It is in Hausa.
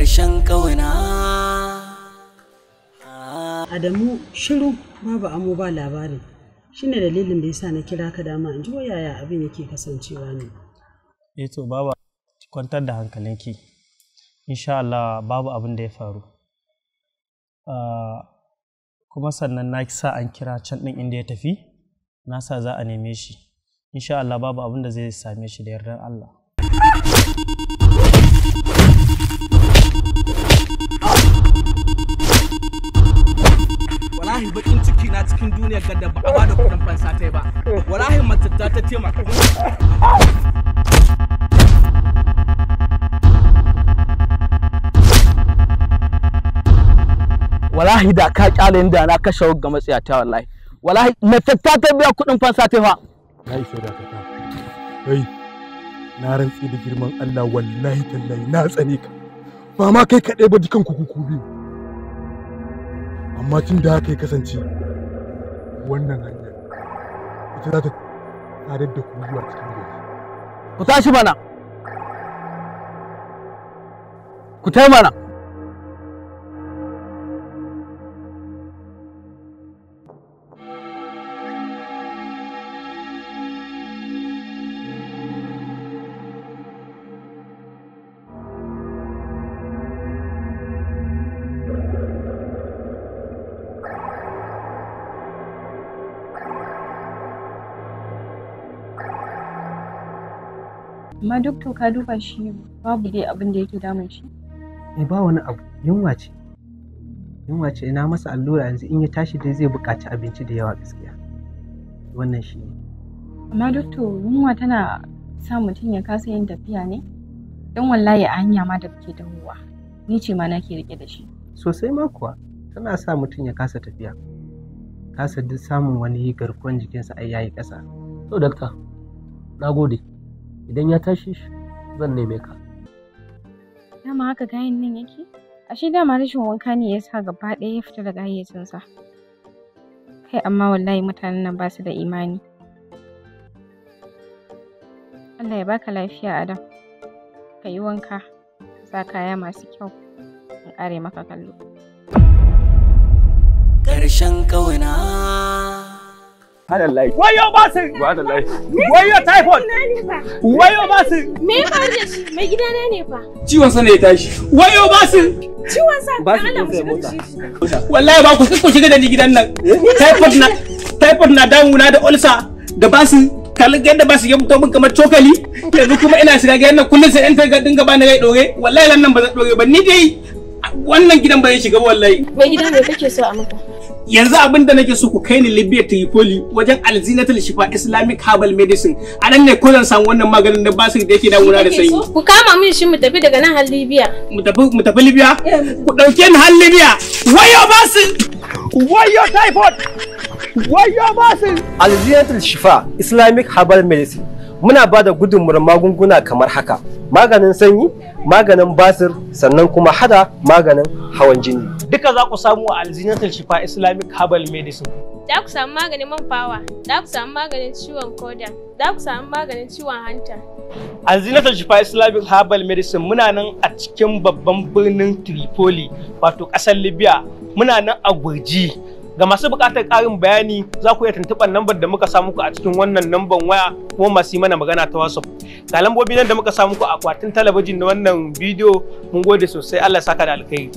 Ƙarshen ƙauna. Adamu shiru babu amo ba labari. Shine dalilin da yasa na kira ka dama in ji yaya abin yake kasancewa ne. Eh to baba, kwantar da hankalinki. Insha Allah babu abin da ya faru. Kuma sannan na sa an kira can ɗin inda ya tafi, na sa za a neme shi. Insha Allah babu abin da zai same shi da yardar Allah. Wallahi bakin ciki na cikin duniyar gadda ba a bada kudin fansa tai ba. Wallahi mace ta taimaka. Wallahi da ka kyale inda na kashe ga matsiyata wallahi. Wallahi mace ta biya kudin fansa tai fa. Na isa da ka. Kai na rantsi da girman Allah wallahi tallahi na tsane ka. Ba ma kai kaɗai ba dukan ku biyu. Amma tun da haka ya kasance wannan hanyar ita za ta sadar da ku zuwa cikin gari. Ku tashi mana. Ku tai mana. Amma doctor ka duba shi babu dai abin da yake damun shi. Eh ba wani abu, yunwa ce. Yunwa ce, ina masa allura yanzu in ya tashi dai zai buƙaci abinci da yawa gaskiya. Wannan shi ne. Amma doctor yunwa tana sa mutum ya kasa yin tafiya ne? Don wallahi a hanya ma da muke tahowa, ni ce ma nake rike da shi. Sosai ma kuwa, tana sa mutum ya kasa tafiya. Kasa duk samun wani garkuwan jikinsa ai yayi ƙasa. To doctor, na gode. Idan ya tashi zan neme ka. Dama haka gayin nan yake? Ashe dama rashin wanka ne ya sa gaba ɗaya ya fita daga hayyacinsa. Kai amma wallahi mutanen nan ba su da imani. Allah ya baka lafiya Adam. Ka yi wanka, ka sa kaya masu kyau, in ƙare maka kallo. Ƙarshen ƙauna. Wayo basir! Wayo typhoid! Wayo basir! Me ya faru da shi? Mai gidana ne fa. Ciwon sa ne ya tashi. Wayo basir! Ciwon sa? Allah mu shiga da shi. Wallahi ba ku shiga da ni gidan nan. Typhoid na damuna da ulcer da basir. Kalli yadda basu ya fito min kamar cokali. Yanzu kuma ina shiga gidan nan kullum sai in ta dinga bani rai dore. Wallahi nan ba zan dore ba. Ni dai wannan gidan ba zan shiga ba wallahi. Mai gida me kake so a maka? Yanzu abin da nake so ku kai ni Libya Tripoli wajen Alzinatul Shifa Islamic Herbal Medicine. A nan ne ko zan samu wannan maganin na basir da yake damuna da sanyi. Ku kama min shi mu tafi daga nan har Libya. Mu tafi Libya? Ku dauke ni har Libya. Wayo basir! Wayo typhoid! Wayo basir! Alzinatul Shifa Islamic Herbal Medicine. Muna ba da gudunmuwar magunguna kamar haka. Maganin sanyi, maganin basir, sannan kuma hada maganin hawan jini. Duka za ku samu a Alzinatul Shifa Islamic Herbal Medicine. Za ku samu maganin man fawa, za ku samu maganin ciwon koda, za ku samu maganin ciwon hanta. Alzinatul Shifa Islamic Herbal Medicine muna nan a cikin babban birnin Tripoli, wato ƙasar Libya. Muna nan a Gurji. Ga masu buƙatar ƙarin bayani za ku iya tuntuɓar lambar da muka samu ku a cikin wannan lambar waya kuma masu yi mana magana ta WhatsApp. Ga lambobi nan da muka samu ku a akwatin talabijin na wannan bidiyo, mun gode sosai, Allah ya saka da alkhairi.